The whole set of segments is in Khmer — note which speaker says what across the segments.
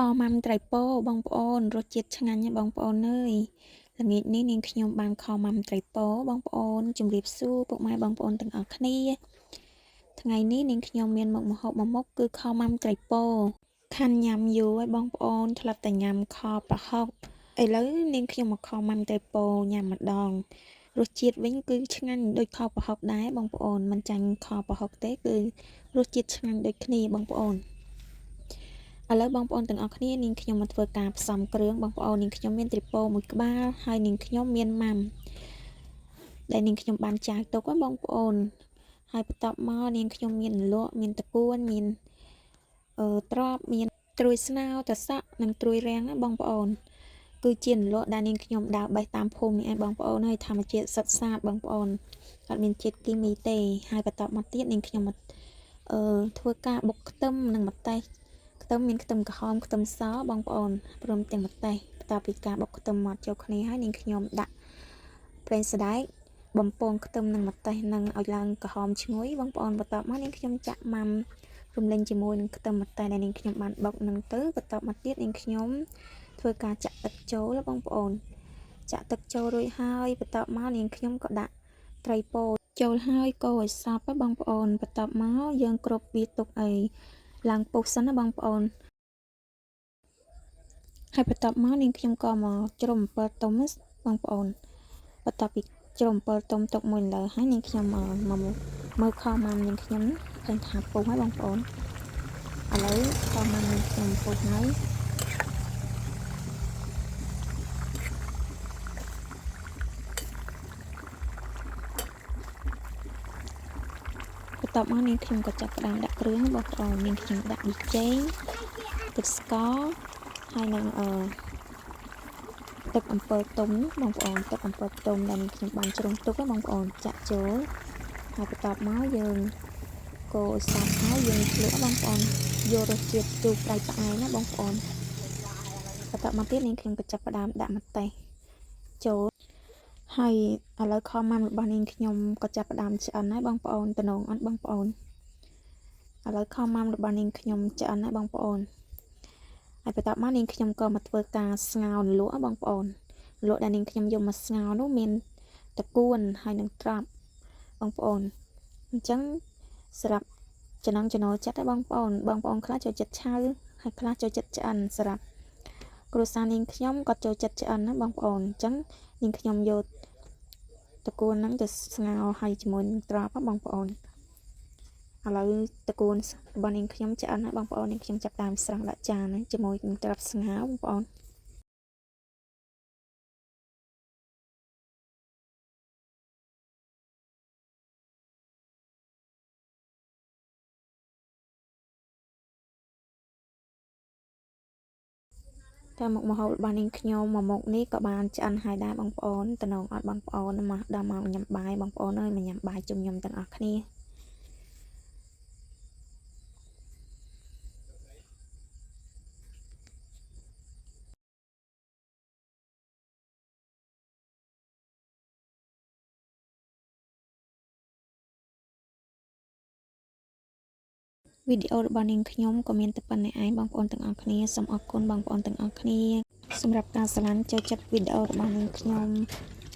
Speaker 1: ខម៉ាំត្រីពោបងប្អូនរសជាតិឆ្ងាញ់ណាស់បងប្អូនអើយល្ងាចនេះនាងខ្ញុំបានខម៉ាំត្រីពោបងប្អូនជម្រាបសួរពុកម៉ែបងប្អូនទាំងអស់គ្នាថ្ងៃនេះនាងខ្ញុំមានមុខម្ហូបមួយមុខគឺខម៉ាំត្រីពោខាន់ញ៉ាំយូរហើយបងប្អូនធ្លាប់តែញ៉ាំខប្រហុកឥឡូវនាងខ្ញុំមកខម៉ាំត្រីពោញ៉ាំម្ដងរសជាតិវិញគឺឆ្ងាញ់ដូចខប្រហុកដែរបងប្អូនមិនចាញ់ខប្រហុកទេគឺរសជាតិឆ្ងាញ់ដូចគ្នាបងប្អូនឥឡូវបងប្អូនទាំងអស់គ្នានាងខ្ញុំមកធ្វើការផ្សំគ្រឿងបងប្អូននាងខ្ញុំមានត្រីពោមួយក្បាលហើយនាងខ្ញុំមានម៉ាំដែលនាងខ្ញុំបានចាវទុកហ្នឹងបងប្អូនហើយបន្ទាប់មកនាងខ្ញុំមានលក់មានតកួនមានត្រប់មានត្រួយស្នោតសក់និងត្រួយរាំងណាបងប្អូនគឺជាលក់ដែលនាងខ្ញុំដើរបេះតាមភូមិនេះឯងបងប្អូនហើយធម្មជាតិសុទ្ធសាធបងប្អូនអត់មានជាតិគីមីទេហើយបន្ទាប់មកទៀតនាងខ្ញុំមកធ្វើការបុកខ្ទឹមនិងម្ទេសខ្ទឹមមានខ្ទឹមក្រហមខ្ទឹមសបងប្អូនព្រមទាំងម្ទេសបន្ទាប់ពីការបុកខ្ទឹមមកចូលគ្នាហើយនាងខ្ញុំដាក់ប្រេងសណ្ដែកបំពងខ្ទឹមនិងម្ទេសនឹងឲ្យឡើងក្រហមឈ្ងុយបងប្អូនបន្ទាប់មកនាងខ្ញុំចាក់ម៉ាំរំលេញជាមួយនឹងខ្ទឹមម្ទេសដែលនាងខ្ញុំបានបុកនឹងទៅបន្ទាប់មកទៀតនាងខ្ញុំធ្វើការចាក់ទឹកចូលបងប្អូនចាក់ទឹកចូលរួចហើយបន្ទាប់មកនាងខ្ញុំក៏ដាក់ត្រីពោចូលហើយកូរឲ្យសព្វបងប្អូនបន្ទាប់មកយើងគ្របវាទុកឲ្យឡើងពុះសិនណាបងប្អូនហើយបន្ទាប់មកនាងខ្ញុំក៏មកជ្រុំអំពិលទុំបងប្អូនបន្ទាប់ពីជ្រុំអំពិលទុំទុកមួយលើហើយនាងខ្ញុំមកមើលខម៉ាំនាងខ្ញុំឃើញថាពុះហើយបងប្អូនឥឡូវខម៉ាំនាងខ្ញុំពុះហើយបន្ទាប់មកនាងខ្ញុំក៏ចាប់ផ្ដើមដាក់គ្រឿងបងប្អូននាងខ្ញុំដាក់ប៊ីចេងទឹកស្ករហើយនឹងទឹកអំពិលទុំបងប្អូនទឹកអំពិលទុំដែលនាងខ្ញុំបានជ្រុំទុកបងប្អូនចាក់ចូលហើយបន្ទាប់មកយើងកូរឲ្យសព្វហើយយើងភ្លក់បងប្អូនយករសជាតិជូរប្រៃផ្អែមណាបងប្អូនបន្ទាប់មកទៀតនាងខ្ញុំក៏ចាប់ផ្ដើមដាក់ម្ទេសចូលហើយឥឡូវខម៉ាំរបស់នាងខ្ញុំក៏ចាប់ផ្ដើមឆ្អិនហើយបងប្អូនតំណងអត់បងប្អូនឥឡូវខម៉ាំរបស់នាងខ្ញុំឆ្អិនហើយបងប្អូនហើយបន្ទាប់មកនាងខ្ញុំក៏មកធ្វើការស្ងោរលក់បងប្អូនលក់ដែលនាងខ្ញុំយកមកស្ងោរនោះមានតកួនហើយនឹងត្រប់បងប្អូនអញ្ចឹងសម្រាប់ចំណងចំណូលចិត្តបងប្អូនបងប្អូនខ្លះចូលចិត្តឆៅហើយខ្លះចូលចិត្តឆ្អិនសម្រាប់គ្រួសារនាងខ្ញុំក៏ចូលចិត្តឆ្អិនណាបងប្អូនអញ្ចឹងនាងខ្ញុំយកតកួនហ្នឹងទៅស្ងោរហើយជាមួយនឹងត្រប់បងប្អូនឥឡូវតកួនរបស់នាងខ្ញុំឆ្អិនហើយបងប្អូននាងខ្ញុំចាប់ដើមស្រង់ដាក់ចានជាមួយនឹងត្រប់ស្ងោរបងប្អូនតែមុខម្ហូបរបស់នាងខ្ញុំមួយមុខនេះក៏បានឆ្អិនហើយដែរបងប្អូនតំណងអត់បងប្អូនមកដល់មកញ៉ាំបាយបងប្អូនអើយមកញ៉ាំបាយជុំខ្ញុំទាំងអស់គ្នាវីដេអូរបស់នាងខ្ញុំក៏មានតែប៉ុណ្្នេះឯងបងប្អូនទាំងអស់គ្នាសូមអរគុណបងប្អូនទាំងអស់គ្នាសម្រាប់ការស្រឡាញ់ចូលចិត្តវីដេអូរបស់នាងខ្ញុំ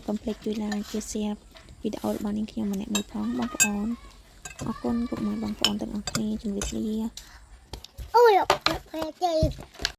Speaker 1: កុំភ្លេចជួយ like ជួយ share វីដេអូរបស់នាងខ្ញុំម្នាក់មួយផងបងប្អូនអរគុណពុកម៉ែបងប្អូនទាំងអស់គ្នាជម្រាបលា
Speaker 2: អូយប្រជ័យ